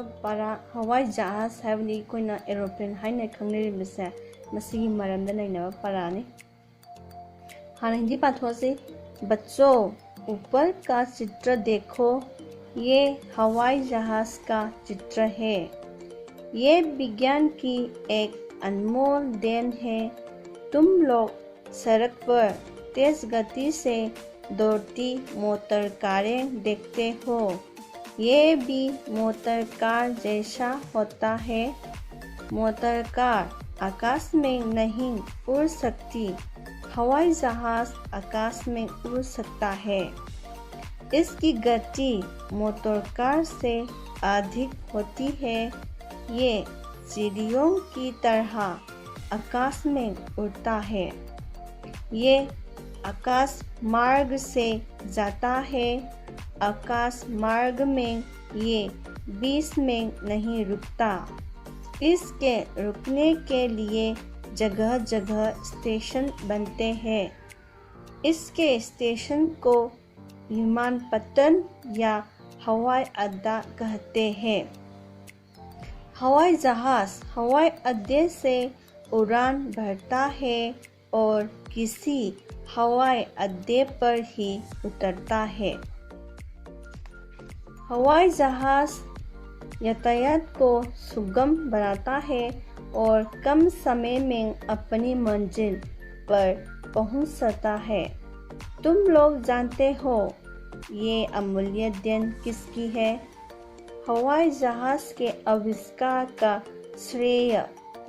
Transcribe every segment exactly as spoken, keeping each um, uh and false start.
ꯄꯔꯥ, ꯍꯋꯥꯏ ꯖꯍꯥꯖ ꯍꯥꯏꯕꯗꯤ ꯑꯩꯈꯣꯏꯅ ꯑꯦꯔꯣꯄ꯭ꯂꯦꯟ ꯍꯥꯏꯅ ꯈꯪꯅꯔꯤꯕꯁꯦ, ꯃꯁꯤꯒꯤ ꯃꯔꯝꯗ ꯅꯩꯅꯕ ꯄꯔꯥꯅꯤ꯫ ꯍꯥꯟꯅ ꯍꯤꯟꯗꯤ ꯄꯥꯊꯣꯛꯑꯁꯤ꯫ बच्चों, ऊपर का चित्र देखो, ये हवाई जहाज का चित्र है। ये विज्ञान की एक अनमोल देन है। तुम लोग सड़क पर तेज गति से दौड़ती मोटर कारें देखते हो। ये भी मोटर कार जैसा होता है। मोटर कार आकाश में नहीं उड़ सकती, हवाई जहाज आकाश में उड़ सकता है। इसकी गति मोटर कार से अधिक होती है। ये चिड़ियों की तरह आकाश में उड़ता है। ये आकाश मार्ग से जाता है। आकाश मार्ग में ये बीच में नहीं रुकता। इसके रुकने के लिए जगह जगह स्टेशन बनते हैं। इसके स्टेशन को विमानपत्तन या हवाई अड्डा कहते हैं। हवाई जहाज हवाई अड्डे से उड़ान भरता है और किसी हवाई अड्डे पर ही उतरता है। हवाई जहाज यातायात को सुगम बनाता है और कम समय में अपनी मंजिल पर पहुंच सकता है। तुम लोग जानते हो ये अमूल्य देन किसकी है? हवाई जहाज के आविष्कार का श्रेय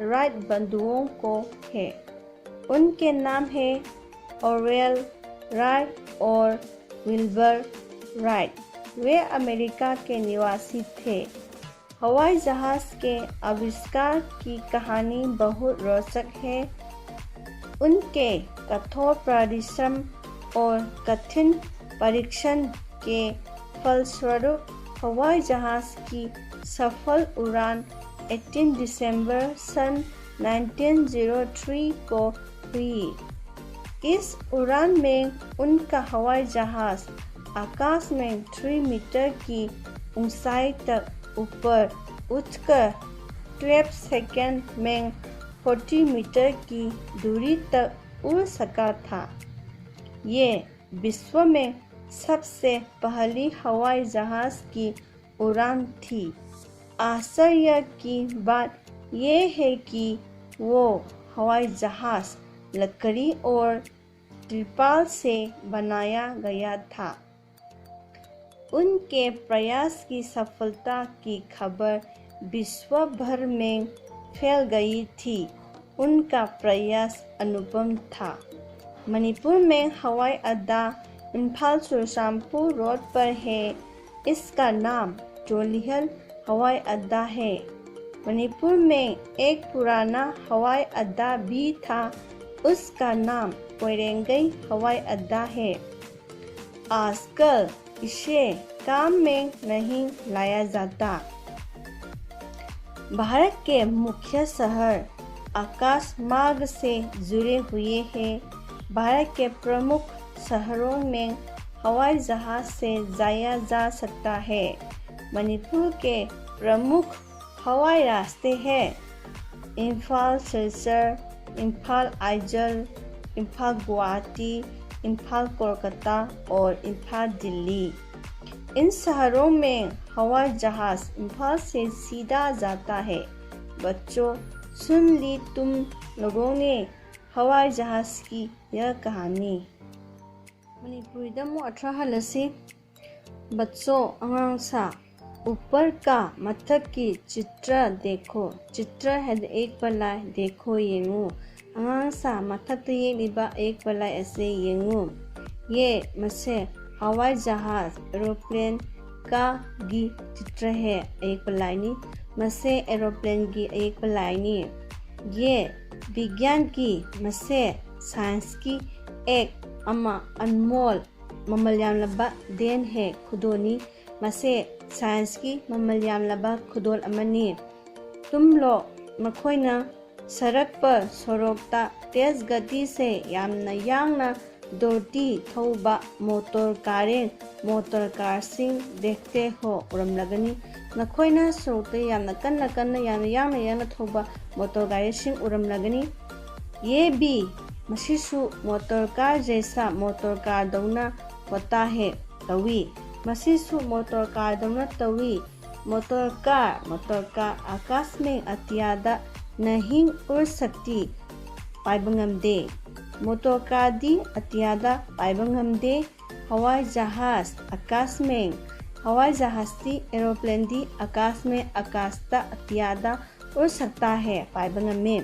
राइट बंधुओं को है। उनके नाम है ओरेल राइट और विल्बर राइट। वे अमेरिका के निवासी थे। हवाई जहाज के आविष्कार की कहानी बहुत रोचक है। उनके कठोर परिश्रम और कठिन परीक्षण के फलस्वरूप हवाई जहाज की सफल उड़ान अठारह दिसंबर सन उन्नीस सौ तेरह को हुई। इस उड़ान में उनका हवाई जहाज आकाश में तीन मीटर की ऊंचाई तक ऊपर उठकर ट्वेल्व सेकंड में फोर्टी मीटर की दूरी तक उड़ सका था। ये विश्व में सबसे पहली हवाई जहाज की उड़ान थी। आश्चर्य की बात यह है कि वो हवाई जहाज लकड़ी और तिरपाल से बनाया गया था। उनके प्रयास की सफलता की खबर विश्व भर में फैल गई थी। उनका प्रयास अनुपम था। मणिपुर में हवाई अड्डा इम्फाल चुरचांदपुर रोड पर है। इसका नाम जोलीहल हवाई अड्डा है। मणिपुर में एक पुराना हवाई अड्डा भी था। उसका नाम कोइरेंगई हवाई अड्डा है। आजकल इसे काम में नहीं लाया जाता। भारत के मुख्य शहर आकाश मार्ग से जुड़े हुए हैं। भारत के प्रमुख शहरों में हवाई जहाज से जाया जा सकता है। मणिपुर के प्रमुख हवाई रास्ते हैं इम्फाल सिलचर, इम्फाल आइजल, इम्फाल गुवाहाटी, इम्फाल कोलकाता और इम्फाल दिल्ली। इन शहरों में हवाई जहाज इम्फाल से सीधा जाता है। बच्चों, सुन ली तुम लोगों ने हवाई जहाज की यह कहानी। ꯃꯅꯤꯄꯨꯔꯤꯗ ꯑꯃꯨꯛ ꯑꯊ꯭ꯔꯥ ꯍꯜꯂꯁꯤ꯫ बच्चों, ꯑꯉꯥꯡꯁꯥ, ऊपर का, ꯃꯊꯛꯀꯤ चित्र देखो꯫ चित्र ꯍꯥꯏꯗꯤ ꯌꯦꯛꯄ ꯂꯥꯏ, देखो ꯌꯦꯡꯉꯨ꯫ ꯑꯉꯥꯡꯁꯥ, ꯃꯊꯛꯇ ꯌꯦꯛꯂꯤꯕ ꯌꯦꯛꯄ ꯂꯥꯏ ꯑꯁꯤ ꯌꯦꯡꯉꯨ꯫ ये, ꯃꯁꯦ, हवाई जहाज, aeroplane का, ꯒꯤ चित्र है, ꯑꯌꯦꯛꯄ ꯂꯥꯏꯅꯤ꯫ ꯃꯁꯦ aeroplane ꯒꯤ ꯑꯌꯦꯛꯄ ꯂꯥꯏꯅꯤ꯫ ये, विज्ञान की, ꯃꯁꯦ science ꯀꯤ, एक, ꯑꯃ, अनमोल, ꯃꯃꯜ ꯌꯥꯝꯂꯕ, देन है, ꯈꯨꯗꯣꯜꯅꯤ꯫ ꯃꯁꯦ science ꯀꯤ ꯃꯃꯜ ꯌꯥꯝꯂꯕ ꯈꯨꯗꯣꯜ ꯑꯃꯅꯤ꯫ तुम लोग, ꯃꯈꯣꯏꯅ, सड़क पर, ꯁꯣꯔꯣꯛꯇ, तेज गति से, ꯌꯥꯝꯅ ꯌꯥꯡꯅ, दौड़ती, ꯊꯧꯕ, मोटर कारें, मोटर car ꯁꯤꯡ, देखते हो, ꯎꯔꯝꯂꯒꯅꯤ꯫ ꯅꯈꯣꯏꯅ ꯁꯣꯔꯣꯛꯇ ꯌꯥꯝꯅ ꯀꯟꯅ ꯀꯟꯅ, ꯌꯥꯝꯅ ꯌꯥꯡꯅ ꯌꯥꯡꯅ ꯊꯧꯕ ꯃꯣꯇꯣꯔ ꯒꯥꯔꯤꯁꯤꯡ ꯎꯔꯝꯂꯒꯅꯤ꯫ ꯌꯦ ꯕꯤ, ꯃꯁꯤꯁꯨ ꯃꯣꯇꯣꯔ ꯀꯥꯔ ꯖꯩꯁꯥ, ꯃꯣꯇꯣꯔ ꯀꯥꯔꯗꯧꯅ ꯍꯣꯇꯥ ꯍꯦ ꯇꯧꯏ꯫ ꯃꯁꯤꯁꯨ ꯃꯣꯇꯣꯔ ꯀꯥꯔꯗꯧꯅ ꯇꯧꯏ꯫ Motor car, motor car Akash ꯃꯦ ꯑꯇꯤꯌꯥꯗ ꯅꯍꯤꯡ ꯎꯔ ꯁꯛꯇꯤ ꯄꯥꯏꯕ ꯉꯝꯗꯦ꯫ ꯃꯣꯇꯣꯔ ꯀꯥꯔꯗꯤ ꯑꯇꯤꯌꯥꯗ ꯄꯥꯏꯕ ꯉꯝꯗꯦ꯫ ꯍꯋꯥꯏ ꯖꯍꯥꯖ ꯑꯀꯥꯁ ꯃꯦ, ꯍꯋꯥꯏ ꯖꯍꯥꯖꯇꯤ, ꯑꯦꯔꯣꯄ꯭ꯂꯦꯟꯗꯤ ꯑꯀꯥꯁ ꯃꯦ, ꯑꯀꯥꯁꯇ, ꯑꯇꯤꯌꯥꯗ, ꯎꯔ ꯁꯛꯇꯥ ꯍꯦ, ꯄꯥꯏꯕ ꯉꯝꯃꯤ꯫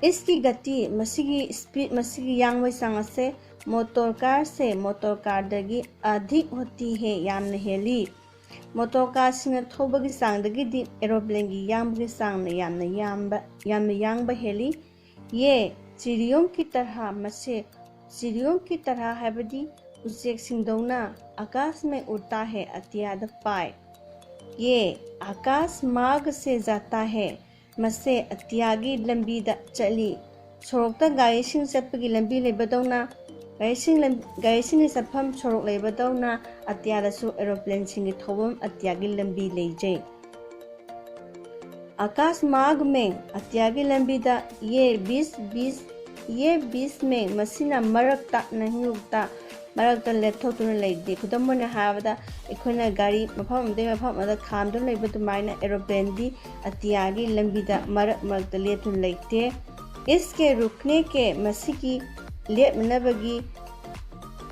ꯏꯁꯀꯤ ꯒꯇꯤ, ꯃꯁꯤꯒꯤ ꯁ꯭ꯄꯤꯗ, ꯃꯁꯤꯒꯤ ꯌꯥꯡꯕꯒꯤ ꯆꯥꯡ ꯑꯁꯦ ꯃꯣꯇꯣꯔ ꯀꯥꯔꯁꯦ ꯃꯣꯇꯣꯔ ꯀꯥꯔꯗꯒꯤ ꯑꯙꯤꯛ ꯍꯣꯇꯤ ꯍꯦ, ꯌꯥꯝꯅ ꯍꯦꯜꯂꯤ꯫ ꯃꯣꯇꯣꯔ ꯀꯥꯔꯁꯤꯡꯅ ꯊꯧꯕꯒꯤ ꯆꯥꯡꯗꯒꯤꯗꯤ ꯑꯦꯔꯣꯄ꯭ꯂꯦꯟꯒꯤ ꯌꯥꯡꯕꯒꯤ ꯆꯥꯡꯅ ꯌꯥꯝꯅ ꯌꯥꯝꯕ, ꯌꯥꯝꯅ ꯌꯥꯡꯕ ꯍꯦꯜꯂꯤ꯫ ꯌꯦ ꯆꯤꯔꯤꯌꯣꯡ ꯀꯤ ꯇꯔꯍꯥ, ꯃꯁꯦ ꯆꯤꯔꯤꯌꯣꯡ ꯀꯤ ꯇꯔꯍꯥ ꯍꯥꯏꯕꯗꯤ ꯎꯆꯦꯛꯁꯤꯡꯗꯧꯅ ꯑꯀꯥꯁ ꯃꯦ ꯎꯔꯇꯥ ꯍꯦ, ꯑꯇꯤꯌꯥꯗ ꯄꯥꯏ꯫ ꯌꯦ ꯑꯀꯥꯁ ꯃꯥꯔꯒ ꯁꯦ ꯖꯥꯇꯥ ꯍꯦ, ꯃꯁꯦ ꯑꯇꯤꯌꯥꯒꯤ ꯂꯝꯕꯤꯗ ꯆꯠꯂꯤ꯫ ꯁꯣꯔꯣꯛꯇ ꯒꯥꯔꯤꯁꯤꯡ ꯆꯠꯄꯒꯤ ꯂꯝꯕꯤ ꯂꯩꯕꯗꯧꯅ, ꯒꯥꯔꯤꯁꯤꯡ ꯂꯝ-, ꯒꯥꯔꯤꯁꯤꯡꯒꯤ ꯆꯠꯐꯝ ꯁꯣꯔꯣꯛ ꯂꯩꯕꯗꯧꯅ ꯑꯇꯤꯌꯥꯗꯁꯨ ꯑꯦꯔꯣꯄ꯭ꯂꯦꯟꯁꯤꯡꯒꯤ ꯊꯧꯐꯝ ꯑꯇꯤꯌꯥꯒꯤ ꯂꯝꯕꯤ ꯂꯩꯖꯩ꯫ ꯑꯀꯥꯁ ꯃꯥꯔꯒ ꯃꯦ, ꯑꯇꯤꯌꯥꯒꯤ ꯂꯝꯕꯤꯗ, ꯌꯦ ꯕꯤꯁ ꯕꯤꯁ, ꯌꯦ ꯕꯤꯁ ꯃꯦ, ꯃꯁꯤꯅ ꯃꯔꯛꯇ, ꯅꯍꯤꯡꯂꯨꯛꯇ, ꯃꯔꯛꯇ ꯂꯦꯞꯊꯣꯛꯇꯨꯅ ꯂꯩꯇꯦ꯫ ꯈꯨꯗꯝ ꯑꯣꯏꯅ ꯍꯥꯏꯔꯕꯗ, ꯑꯩꯈꯣꯏꯅ ꯒꯥꯔꯤ ꯃꯐꯝ ꯑꯃꯗꯒꯤ ꯃꯐꯝ ꯑꯃꯗ ꯈꯥꯝꯗꯨꯅ ꯂꯩꯕ ꯑꯗꯨꯃꯥꯏꯅ ꯑꯦꯔꯣꯄ꯭ꯂꯦꯟꯗꯤ ꯑꯇꯤꯌꯥꯒꯤ ꯂꯝꯕꯤꯗ ꯃꯔꯛ ꯃꯔꯛꯇ ꯂꯦꯞꯇꯨꯅ ꯂꯩꯇꯦ꯫ ꯏꯁꯀꯦ ꯔꯨꯛꯅꯦ ꯀꯦ, ꯃꯁꯤꯒꯤ ꯂꯦꯞꯅꯅꯕꯒꯤ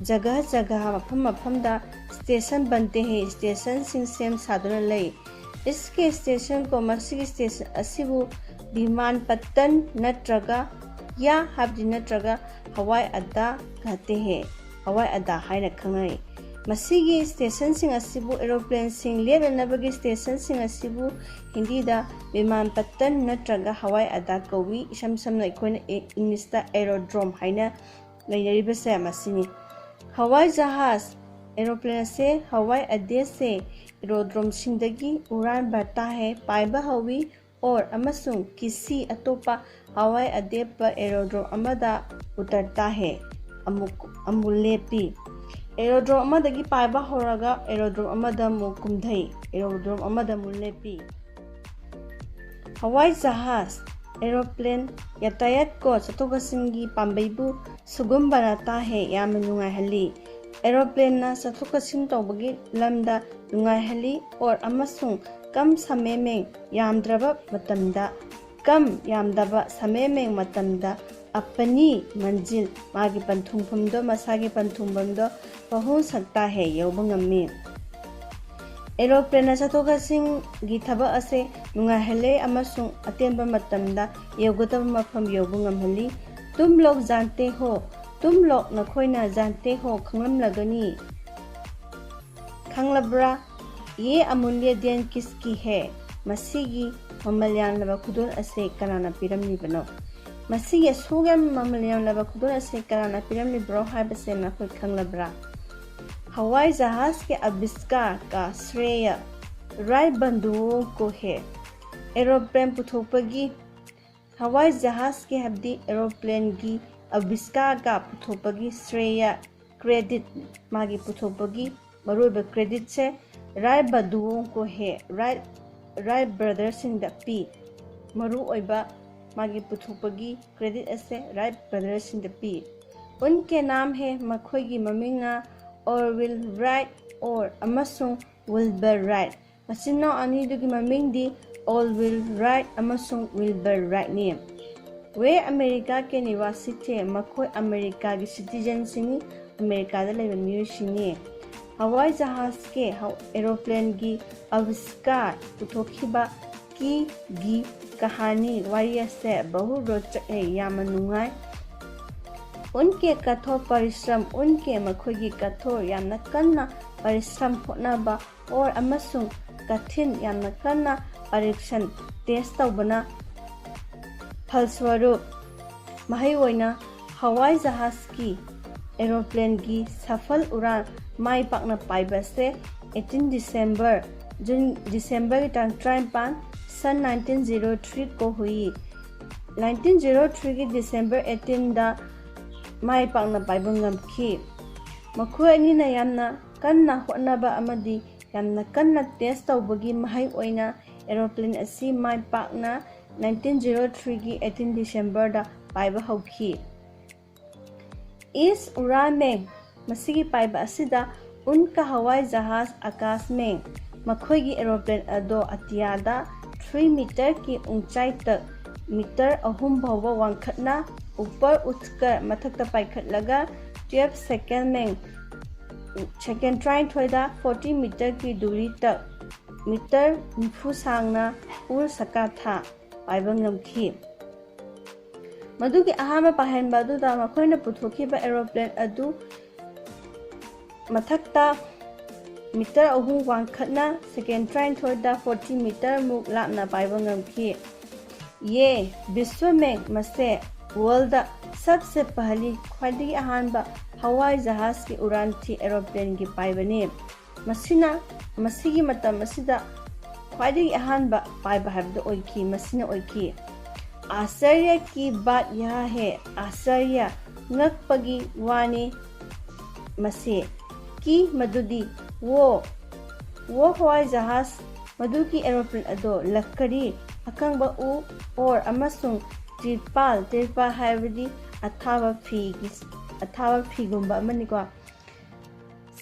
ꯖꯒꯥ ꯖꯒꯥ, ꯃꯐꯝ ꯃꯐꯝꯗ ꯁ꯭ꯇꯦꯁꯟ ꯕꯟꯇꯦ ꯍꯦ, ꯁ꯭ꯇꯦꯁꯟꯁꯤꯡ ꯁꯦꯝ ꯁꯥꯗꯨꯅ ꯂꯩ꯫ ꯏꯁꯀꯦ ꯁ꯭ꯇꯦꯁꯟ ꯀꯣ, ꯃꯁꯤꯒꯤ ꯁ꯭ꯇꯦꯁꯟ ꯑꯁꯤꯕꯨ ꯕꯤꯃꯥꯟ ꯄꯠꯇꯟ ꯅꯠꯇ꯭ꯔꯒ ꯌꯥ ꯍꯥꯏꯕꯗꯤ ꯅꯠꯇ꯭ꯔꯒ ꯍꯋꯥꯏ ꯑꯗꯥ ꯀꯍꯇꯦ ꯍꯦ, ꯍꯋꯥꯏ ꯑꯗꯥ ꯍꯥꯏꯅ ꯈꯪꯅꯩ꯫ ꯃꯁꯤꯒꯤ ꯁ꯭ꯇꯦꯁꯟꯁꯤꯡ ꯑꯁꯤꯕꯨ ꯑꯦꯔꯣꯄ꯭ꯂꯦꯟꯁꯤꯡ ꯂꯦꯞꯅꯅꯕꯒꯤ ꯁ꯭ꯇꯦꯁꯟꯁꯤꯡ ꯑꯁꯤꯕꯨ ꯍꯤꯟꯗꯤꯗ ꯕꯤꯃꯥꯟ ꯄꯠꯇꯟ ꯅꯠꯇ꯭ꯔꯒ ꯍꯋꯥꯏ ꯑꯗꯥ ꯀꯧꯏ꯫ ꯏꯁꯝ ꯁꯝꯅ ꯑꯩꯈꯣꯏꯅ ꯏ-, ꯏꯪꯂꯤꯁꯇ ꯑꯦꯔꯣꯗ꯭ꯔꯣꯝ ꯍꯥꯏꯅ ꯂꯩꯅꯔꯤꯕꯁꯦ ꯃꯁꯤꯅꯤ꯫ ꯍꯋꯥꯏ ꯖꯍꯥꯖ, ꯑꯦꯔꯣꯄ꯭ꯂꯦꯟ ꯑꯁꯦ ꯍꯋꯥꯏ ꯑꯗꯦꯁꯦ ꯑꯦꯔꯣꯗ꯭ꯔꯣꯝꯁꯤꯡꯗꯒꯤ ꯎꯔꯥꯟ ꯕꯔꯇꯥ ꯍꯦ ꯄꯥꯏꯕ ꯍꯧꯏ꯫ ꯑꯣꯔ ꯑꯃꯁꯨꯡ ꯀꯤꯁꯤ ꯑꯇꯣꯞꯄ ꯍꯋꯥꯏ ꯑꯗꯦ ꯄꯔ ꯑꯦꯔꯣꯗ꯭ꯔꯣꯝ ꯑꯃꯗ ꯎꯇꯔꯇꯥ ꯍꯦ, ꯑꯃꯨꯛ, ꯑꯃꯨꯛ ꯂꯦꯞꯄꯤ꯫ ꯑꯦꯔꯣꯗ꯭ꯔꯣꯝ ꯑꯃꯗꯒꯤ ꯄꯥꯏꯕ ꯍꯧꯔꯒ ꯑꯦꯔꯣꯗ꯭ꯔꯣꯝ ꯑꯃꯗ ꯑꯃꯨꯛ ꯀꯨꯝꯊꯩ, ꯑꯦꯔꯣꯗ꯭ꯔꯣꯝ ꯑꯃꯗ ꯑꯃꯨꯛ ꯂꯦꯞꯄꯤ꯫ ꯍꯋꯥꯏ ꯖꯍꯥꯖ, ꯑꯦꯔꯣꯄ꯭ꯂꯦꯟ, ꯌꯥꯇꯥꯌꯥꯠ ꯀꯣ ꯆꯠꯊꯣꯛ ꯆꯠꯁꯤꯟꯒꯤ ꯄꯥꯝꯕꯩꯕꯨ ꯁꯨꯒꯨꯝꯕꯅ ꯇꯥꯍꯦ ꯌꯥꯝꯅ ꯅꯨꯡꯉꯥꯏꯍꯜꯂꯤ꯫ ꯑꯦꯔꯣꯄ꯭ꯂꯦꯟꯅ ꯆꯠꯊꯣꯛ ꯆꯠꯁꯤꯟ ꯇꯧꯕꯒꯤ ꯂꯝꯗ ꯅꯨꯡꯉꯥꯏꯍꯜꯂꯤ ꯑꯣꯔ ꯑꯃꯁꯨꯡ ꯀꯝ ꯁꯃꯦꯃꯦꯡ ꯌꯥꯝꯗ꯭ꯔꯕ ꯃꯇꯝꯗ ꯀꯝ ꯌꯥꯝꯗꯕ ꯁꯃꯦꯃꯦꯡ ꯃꯇꯝꯗ ꯑꯄꯅꯤ ꯃꯟꯖꯤꯜ ꯃꯥꯒꯤ ꯄꯟꯊꯨꯡꯐꯝꯗꯣ ꯃꯁꯥꯒꯤ ꯄꯟꯊꯨꯡꯐꯝꯗꯣ ꯄꯍꯨ ꯁꯛꯇꯥ ꯍꯦ ꯌꯧꯕ ꯉꯝꯃꯤ꯫ ꯑꯦꯔꯣꯄ꯭ꯂꯦꯟꯅ ꯆꯠꯊꯣꯛ ꯆꯠꯁꯤꯟꯒꯤ ꯊꯕꯛ ꯑꯁꯦ ꯅꯨꯡꯉꯥꯏꯍꯜꯂꯦ ꯑꯃꯁꯨꯡ ꯑꯇꯦꯟꯕ ꯃꯇꯝꯗ ꯌꯧꯒꯗꯕ ꯃꯐꯝ ꯌꯧꯕ ꯉꯝꯍꯜꯂꯤ꯫ ꯇꯨꯝ ꯂꯣꯛ ꯖꯥꯟꯇꯦ ꯍꯣ, ꯇꯨꯝ ꯂꯣꯛ ꯅꯈꯣꯏꯅ ꯖꯥꯟꯇꯦ ꯍꯣ ꯈꯪꯂꯝꯂꯒꯅꯤ꯫ ꯈꯪꯂꯕ꯭ꯔꯥ? ꯌꯦ ꯑꯃꯨꯜꯌ ꯗꯦꯟ ꯀꯤꯁꯀꯤ ꯍꯦ? ꯃꯁꯤꯒꯤ ꯃꯃꯜ ꯌꯥꯝꯂꯕ ꯈꯨꯗꯣꯜ ꯑꯁꯦ ꯀꯅꯥꯅ ꯄꯤꯔꯝꯂꯤꯕꯅꯣ? ꯃꯁꯤꯒꯤ ꯑꯁꯨꯛ ꯌꯥꯝꯅ ꯃꯃꯜ ꯌꯥꯝꯂꯕ ꯈꯨꯗꯣꯜ ꯑꯁꯦ ꯀꯅꯥꯅ ꯄꯤꯔꯝꯂꯤꯕ꯭ꯔꯣ ꯍꯥꯏꯕꯁꯦ ꯅꯈꯣꯏ ꯈꯪꯂꯕ꯭ꯔꯥ? ꯍꯋꯥꯏ ꯖꯍꯥꯖ ꯀꯤ ꯑꯕꯤꯁꯀꯥꯔ ꯀꯥ ꯁ꯭ꯔꯦꯌ ꯔꯥꯏ ꯕꯟꯙꯨꯑꯣ ꯀꯣ ꯍꯦ꯫ ꯑꯦꯔꯣꯄ꯭ꯂꯦꯟ ꯄꯨꯊꯣꯛꯄꯒꯤ ꯍꯋꯥꯏ ꯖꯍꯥꯖꯀꯤ ꯍꯥꯏꯕꯗꯤ ꯑꯦꯔꯣꯄ꯭ꯂꯦꯟꯒꯤ ꯑꯕꯤꯁꯀꯥꯔꯒ ꯄꯨꯊꯣꯛꯄꯒꯤ ꯁ꯭ꯔꯦꯌ, ꯀ꯭ꯔꯦꯗꯤꯠ, ꯃꯥꯒꯤ ꯄꯨꯊꯣꯛꯄꯒꯤ ꯃꯔꯨꯑꯣꯏꯕ ꯀ꯭ꯔꯦꯗꯤꯠꯁꯦ ꯔꯥꯏ ꯕꯗꯨꯑꯣꯡ ꯀꯣ ꯍꯦ, ꯔꯥꯏ, ꯔꯥꯏ ꯕ꯭ꯔꯗꯔꯁꯤꯡꯗ ꯄꯤ꯫ ꯃꯔꯨꯑꯣꯏꯕ ꯃꯥꯒꯤ ꯄꯨꯊꯣꯛꯄꯒꯤ ꯀ꯭ꯔꯦꯗꯤꯠ ꯑꯁꯦ ꯔꯥꯏ ꯕ꯭ꯔꯗꯔꯁꯤꯡꯗ ꯄꯤ꯫ ꯎꯟꯀꯦ ꯅꯥꯝ ꯍꯦ, ꯃꯈꯣꯏꯒꯤ ꯃꯃꯤꯡꯅ ꯑꯣꯔꯋꯤꯜ ꯔꯥꯏꯠ ꯑꯣꯔ ꯑꯃꯁꯨꯡ ꯋꯤꯜꯕꯔ ꯔꯥꯏꯠ꯫ ꯃꯆꯤꯟ ꯃꯅꯥꯎ ꯑꯅꯤꯗꯨꯒꯤ ꯃꯃꯤꯡꯗꯤ ꯑꯣꯜꯋꯤꯜ ꯔꯥꯏꯠ ꯑꯃꯁꯨꯡ ꯋꯤꯜꯕꯔ ꯔꯥꯏꯠꯅꯤ꯫ ꯋꯦ ꯑꯃꯦꯔꯤꯀꯥ ꯀꯦ ꯅꯤꯋꯥꯁꯤ ꯊꯦ, ꯃꯈꯣꯏ ꯑꯃꯦꯔꯤꯀꯥꯒꯤ ꯁꯤꯇꯤꯖꯟꯁꯤꯡꯅꯤ, ꯑꯃꯦꯔꯤꯀꯥꯗ ꯂꯩꯕ ꯃꯤꯑꯣꯏꯁꯤꯡꯅꯤ꯫ ꯍꯋꯥꯏ ꯖꯍꯥꯖꯀꯤ ꯍꯧ-, ꯑꯦꯔꯣꯄ꯭ꯂꯦꯟꯒꯤ ꯑꯥꯕꯤꯁꯀꯥꯔ ꯄꯨꯊꯣꯛꯈꯤꯕ ꯀꯤ ꯒꯤ ꯀꯍꯥꯅꯤ, ꯋꯥꯔꯤ ꯑꯁꯦ ꯕꯍꯨ ꯔꯣꯆꯛ ꯍꯦ, ꯌꯥꯝꯅ ꯅꯨꯡꯉꯥꯏ꯫ ꯎꯟꯀꯦ ꯀꯊꯣꯔ ꯄꯔꯤꯁ꯭ꯔꯝ, ꯎꯟꯀꯦ, ꯃꯈꯣꯏꯒꯤ ꯀꯊꯣꯔ, ꯌꯥꯝꯅ ꯀꯟꯅ ꯄꯔꯤꯁ꯭ꯔꯝ ꯍꯣꯠꯅꯕ ꯑꯣꯔ ꯑꯃꯁꯨꯡ ꯀꯊꯤꯟ ꯌꯥꯝꯅ ꯀꯟꯅ ꯄꯔꯤꯛꯁꯟ ꯇꯦꯁ ꯇꯧꯕꯅ ꯐꯜꯁ꯭ꯋꯔꯨꯞ ꯃꯍꯩ ꯑꯣꯏꯅ ꯍꯋꯥꯏ ꯖꯍꯥꯖꯀꯤ ꯑꯦꯔꯣꯄ꯭ꯂꯦꯟꯒꯤ ꯁꯐꯜ ꯎꯔꯥꯟ ꯃꯥꯏ ꯄꯥꯛꯅ ꯄꯥꯏꯕꯁꯦ eighteen December, ꯖꯨꯟ, ꯗꯤꯁꯦꯝꯕꯔꯒꯤ ꯇꯥꯡ ꯇꯔꯥꯅꯤꯄꯥꯟ, ꯁꯟ nineteen zero three ꯀꯣ ꯍꯨꯏ꯫ Nineteen zero threeꯒꯤ December eighteenꯗ ꯃꯥꯏ ꯄꯥꯛꯅ ꯄꯥꯏꯕ ꯉꯝꯈꯤ꯫ ꯃꯈꯣꯏ ꯑꯅꯤꯅ ꯌꯥꯝꯅ ꯀꯟꯅ ꯍꯣꯠꯅꯕ ꯑꯃꯗꯤ ꯌꯥꯝꯅ ꯀꯟꯅ ꯇꯦꯁ ꯇꯧꯕꯒꯤ ꯃꯍꯩ ꯑꯣꯏꯅ aeroplane ꯑꯁꯤ ꯃꯥꯏ ꯄꯥꯛꯅ nineteen zero threeꯒꯤ eighteen Decemberꯗ ꯄꯥꯏꯕ ꯍꯧꯈꯤ꯫ इस उड़ान में, ꯃꯁꯤꯒꯤ ꯄꯥꯏꯕ ꯑꯁꯤꯗ, उनका हवाई जहाज आकाश में, ꯃꯈꯣꯏꯒꯤ aeroplane ꯑꯗꯣ ꯑꯇꯤꯌꯥꯗ three meterꯒꯤ ऊंचाई तक, ꯃꯤꯇꯔ ꯑꯍꯨꯝ ꯐꯥꯎꯕ ꯋꯥꯡꯈꯠꯅ, ऊपर उठकर, ꯃꯊꯛꯇ ꯄꯥꯏꯈꯠꯂꯒ, twelve second में, second ꯇꯔꯥꯅꯤꯊꯣꯏꯗ forty meterꯒꯤ दूरी तक, ꯃꯤꯇꯔ ꯅꯤꯐꯨ ꯁꯥꯡꯅ उड़ सका था, ꯄꯥꯏꯕ ꯉꯝꯈꯤ꯫ ꯃꯗꯨꯒꯤ ꯑꯍꯥꯟꯕ ꯄꯥꯏꯍꯟꯕ ꯑꯗꯨꯗ ꯃꯈꯣꯏꯅ ꯄꯨꯊꯣꯛꯈꯤꯕ aeroplane ꯑꯗꯨ ꯃꯊꯛꯇ ꯃꯤꯇꯔ ꯑꯍꯨꯝ ꯋꯥꯡꯈꯠꯅ second ꯇꯔꯥꯅꯤꯊꯣꯏꯗ forty meterꯃꯨꯛ ꯂꯥꯞꯅ ꯄꯥꯏꯕ ꯉꯝꯈꯤ꯫ ये विश्व में, ꯃꯁꯦ worldꯗ सबसे पहली, ꯈ꯭ꯋꯥꯏꯗꯒꯤ ꯑꯍꯥꯟꯕ हवाई जहाज की उड़ान थी, aeroplaneꯒꯤ ꯄꯥꯏꯕꯅꯤ꯫ ꯃꯁꯤꯅ, ꯃꯁꯤꯒꯤ ꯃꯇꯝ ꯑꯁꯤꯗ ꯈ꯭ꯋꯥꯏꯗꯒꯤ ꯑꯍꯥꯟꯕ ꯄꯥꯏꯕ ꯍꯥꯏꯕꯗꯨ ꯑꯣꯏꯈꯤ, ꯃꯁꯤꯅ ꯑꯣꯏꯈꯤ꯫ आश्चर्य की बात यह है, आश्चर्य, ꯉꯛꯄꯒꯤ ꯋꯥꯅꯤ ꯃꯁꯤ, कि, ꯃꯗꯨꯗꯤ, वो, वो हवाई जहाज, ꯃꯗꯨꯒꯤ aeroplane ꯑꯗꯣ, लकड़ी, ꯑꯀꯪꯕ ꯎ, और, ꯑꯃꯁꯨꯡ तिरपाल, तिरपाल ꯍꯥꯏꯕꯗꯤ ꯑꯊꯥꯕ ꯐꯤꯒꯤ, ꯑꯊꯥꯕ ꯐꯤꯒꯨꯝꯕ ꯑꯃꯅꯤꯀꯣ,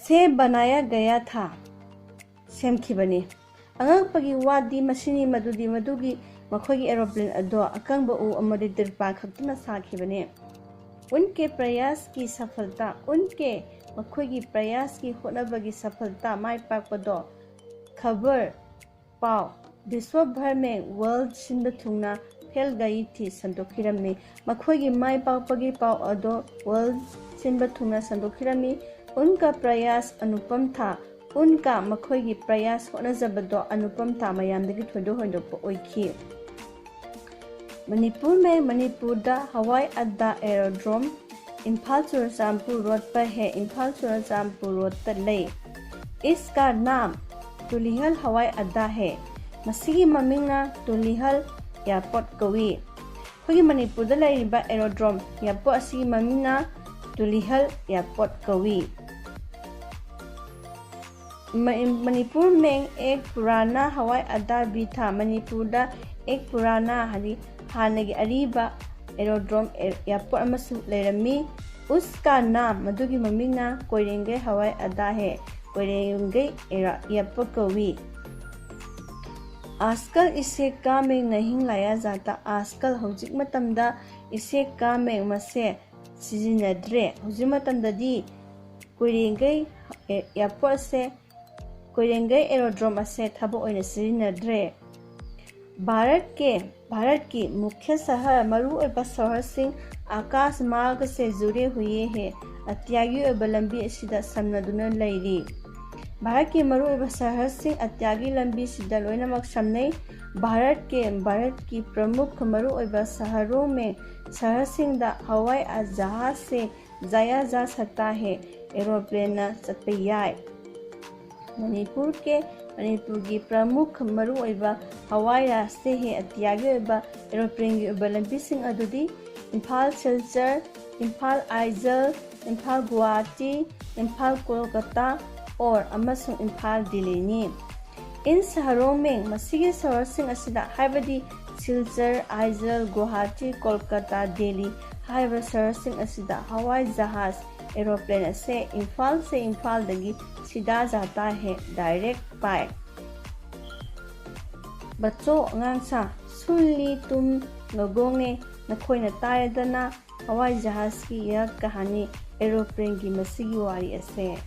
से बनाया गया था, ꯁꯦꯝꯈꯤꯕꯅꯤ꯫ ꯑꯉꯛꯄꯒꯤ ꯋꯥꯗꯤ ꯃꯁꯤꯅꯤ ꯃꯗꯨꯗꯤ ꯃꯗꯨꯒꯤ ꯃꯈꯣꯏꯒꯤ aeroplane ꯑꯗꯣ ꯑꯀꯪꯕ ꯎ ꯑꯃꯗꯤ तिरपाल ꯈꯛꯇꯅ ꯁꯥꯈꯤꯕꯅꯤ꯫ उनके प्रयास की सफलता, उनके, ꯃꯈꯣꯏꯒꯤ प्रयास की, ꯍꯣꯠꯅꯕꯒꯤ, सफलता, ꯃꯥꯏ ꯄꯥꯛꯄꯗꯣ, खबर, ꯄꯥꯎ, विश्व भर में, world ꯁꯤꯟꯕ ꯊꯨꯡꯅ, फैल गई थी, ꯁꯟꯗꯣꯛꯈꯤꯔꯝꯃꯤ꯫ ꯃꯈꯣꯏꯒꯤ ꯃꯥꯏ ꯄꯥꯛꯄꯒꯤ ꯄꯥꯎ ꯑꯗꯣ world ꯁꯤꯟꯕ ꯊꯨꯡꯅ ꯁꯟꯗꯣꯛꯈꯤꯔꯝꯃꯤ꯫ उनका प्रयास अनुपम था, उनका, ꯃꯈꯣꯏꯒꯤ प्रयास, ꯍꯣꯠꯅꯖꯕꯗꯣ, अनुपम था, ꯃꯌꯥꯝꯗꯒꯤ ꯊꯣꯏꯗꯣꯛ ꯍꯦꯟꯗꯣꯛꯄ ꯑꯣꯏꯈꯤ꯫ ꯃꯅꯤꯄꯨꯔ में, ꯃꯅꯤꯄꯨꯔꯗ, हवाई अड्डा, aerodrome, इम्फाल चुराचांदपुर रोड पर है, ꯏꯝꯐꯥꯜ ꯆꯨꯔꯥꯆꯥꯟꯄꯨꯔ ꯔꯣꯗꯇ ꯂꯩ꯫ इसका नाम तुलिहल हवाई अड्डा है, ꯃꯁꯤꯒꯤ ꯃꯃꯤꯡꯅ ꯇꯨꯂꯤꯍꯜ airport ꯀꯧꯏ꯫ ꯑꯩꯈꯣꯏꯒꯤ ꯃꯅꯤꯄꯨꯔꯗ ꯂꯩꯔꯤꯕ aerodrome, airport ꯑꯁꯤꯒꯤ ꯃꯃꯤꯡꯅ ꯇꯨꯂꯤꯍꯜ ꯑꯦꯌꯔꯄꯣꯔꯠ ꯀꯧꯏ꯫ ꯃ-, ꯃꯅꯤꯄꯨꯔ ꯃꯦꯡ ꯑꯦꯛ ꯄꯨꯔꯥꯅꯥ ꯍꯋꯥꯏ ꯑꯗꯥ ꯕꯤ ꯊꯥ꯫ ꯃꯅꯤꯄꯨꯔꯗ ꯑꯦꯛ ꯄꯨꯔꯥꯅꯥ ꯍꯥꯏꯗꯤ ꯍꯥꯟꯅꯒꯤ ꯑꯔꯤꯕ ꯑꯦꯔꯣꯗ꯭ꯔꯣꯝ ꯑꯦ-, ꯑꯦꯌꯔꯄꯣꯔꯠ ꯑꯃꯁꯨ ꯂꯩꯔꯝꯃꯤ꯫ ꯎꯁꯀꯥ ꯅꯥꯝ, ꯃꯗꯨꯒꯤ ꯃꯃꯤꯡꯅ ꯀꯣꯏꯔꯦꯡꯒꯩ ꯍꯋꯥꯏ ꯑꯗꯥ ꯍꯦ, ꯀꯣꯏꯔꯦꯡꯒꯩ ꯑꯦꯔ-, ꯑꯦꯌꯔꯄꯣꯔꯠ ꯀꯧꯏ꯫ ꯑꯥꯖꯀꯜ ꯏꯁꯦ ꯀꯥ ꯃꯦꯡ ꯅꯍꯤꯡ ꯂꯥꯌꯥ ꯖꯥꯇꯥ꯫ ꯑꯥꯖꯀꯜ, ꯍꯧꯖꯤꯛ ꯃꯇꯝꯗ, ꯏꯁꯦ ꯀꯥ ꯃꯦꯡ, ꯃꯁꯦ ꯁꯤꯖꯤꯟꯅꯗ꯭ꯔꯦ꯫ ꯍꯧꯖꯤꯛ ꯃꯇꯝꯗꯗꯤ ꯀꯣꯏꯔꯦꯡꯒꯩ ꯑꯦ-, ꯑꯦꯌꯔꯄꯣꯔꯠ ꯑꯁꯦ, ꯀꯣꯏꯔꯦꯡꯒꯩ ꯑꯦꯔꯣꯗ꯭ꯔꯣꯝ ꯑꯁꯦ ꯊꯕꯛ ꯑꯣꯏꯅ ꯁꯤꯖꯤꯟꯅꯗ꯭ꯔꯦ꯫ ꯚꯥꯔꯠꯀꯤ, ꯚꯥꯔꯠꯀꯤ ꯃꯨꯈ꯭ꯌ ꯁꯍꯔ, ꯃꯔꯨꯑꯣꯏꯕ ꯁꯍꯔꯁꯤꯡ ꯑꯥꯀꯥꯁ ꯃꯥꯔꯒ ꯁꯦ ꯖꯨꯔꯦ ꯍꯨꯌꯦ ꯍꯦ, ꯑꯇꯤꯌꯥꯒꯤ ꯑꯣꯏꯕ ꯂꯝꯕꯤ ꯑꯁꯤꯗ ꯁꯝꯅꯗꯨꯅ ꯂꯩꯔꯤ꯫ ꯚꯥꯔꯠꯀꯤ ꯃꯔꯨꯑꯣꯏꯕ ꯁꯍꯔꯁꯤꯡ ꯑꯇꯤꯌꯥꯒꯤ ꯂꯝꯕꯤꯁꯤꯗ ꯂꯣꯏꯅꯃꯛ ꯁꯝꯅꯩ꯫ ꯚꯥꯔꯠꯀꯤ, ꯚꯥꯔꯠꯀꯤ ꯄ꯭ꯔꯃꯨꯈ ꯃꯔꯨꯑꯣꯏꯕ ꯁꯍꯔꯣꯡ ꯃꯦꯡ ꯁꯍꯔꯁꯤꯡꯗ ꯍꯋꯥꯏ ꯖꯍꯥꯖꯁꯦ ꯖꯥꯌꯥ ꯖꯥ ꯁꯛꯇꯥ ꯍꯦ, ꯑꯦꯔꯣꯄ꯭ꯂꯦꯟꯅ ꯆꯠꯄ ꯌꯥꯏ꯫ ꯃꯅꯤꯄꯨꯔ ꯀꯦ, ꯃꯅꯤꯄꯨꯔꯒꯤ ꯄ꯭ꯔꯃꯨꯈ ꯃꯔꯨꯑꯣꯏꯕ ꯍꯋꯥꯏ ꯔꯥꯁꯇ꯭ꯔ ꯍꯦ ꯑꯇꯤꯌꯥꯒꯤ ꯑꯣꯏꯕ ꯑꯦꯔꯣꯄ꯭ꯂꯦꯟꯒꯤ ꯑꯣꯏꯕ ꯂꯝꯕꯤꯁꯤꯡ ꯑꯗꯨꯗꯤ ꯏꯝꯐꯥꯜ ꯁꯤꯜꯆꯔ, ꯏꯝꯐꯥꯜ ꯑꯥꯏꯖꯜ, ꯏꯝꯐꯥꯜ ꯒꯨꯋꯥꯍꯥꯇꯤ, ꯏꯝꯐꯥꯜ ꯀꯣꯜꯀꯇꯥ ꯑꯣꯔ ꯑꯃꯁꯨꯡ ꯏꯝꯐꯥꯜ ꯗꯤꯜꯂꯤꯅꯤ꯫ ꯏꯟ ꯁꯍꯔꯣꯡ ꯃꯦꯡ, ꯃꯁꯤꯒꯤ ꯁꯍꯔꯁꯤꯡ ꯑꯁꯤꯗ, ꯍꯥꯏꯕꯗꯤ ꯁꯤꯜꯆꯔ, ꯑꯥꯏꯖꯜ, ꯒꯨꯋꯥꯍꯥꯇꯤ, ꯀꯣꯜꯀꯇꯥ, ꯗꯦꯜꯂꯤ ꯍꯥꯏꯔꯤꯕ ꯁꯍꯔꯁꯤꯡ ꯑꯁꯤꯗ ꯍꯋꯥꯏ ꯖꯍꯥꯖ, ꯑꯦꯔꯣꯄ꯭ꯂꯦꯟ ꯑꯁꯦ ꯏꯝꯐꯥꯜ ꯁꯦ, ꯏꯝꯐꯥꯜꯗꯒꯤ ꯁꯤꯗꯥ ꯖꯥꯇꯥ ꯍꯦ, ꯗꯥꯏꯔꯦꯛ ꯄꯥꯏ꯫ ꯕꯆꯣ, ꯑꯉꯥꯡꯁꯥ, ꯁꯨꯟꯂꯤ ꯇꯨꯝ ꯂꯣꯒꯣꯡꯅꯦ, ꯅꯈꯣꯏꯅ ꯇꯥꯔꯦꯗꯅ, ꯍꯋꯥꯏ ꯖꯍꯥꯖꯀꯤ ꯌꯥ ꯀꯍꯥꯅꯤ, ꯑꯦꯔꯣꯄ꯭ꯂꯦꯟꯒꯤ ꯃꯁꯤꯒꯤ ꯋꯥꯔꯤ ꯑꯁꯦ꯫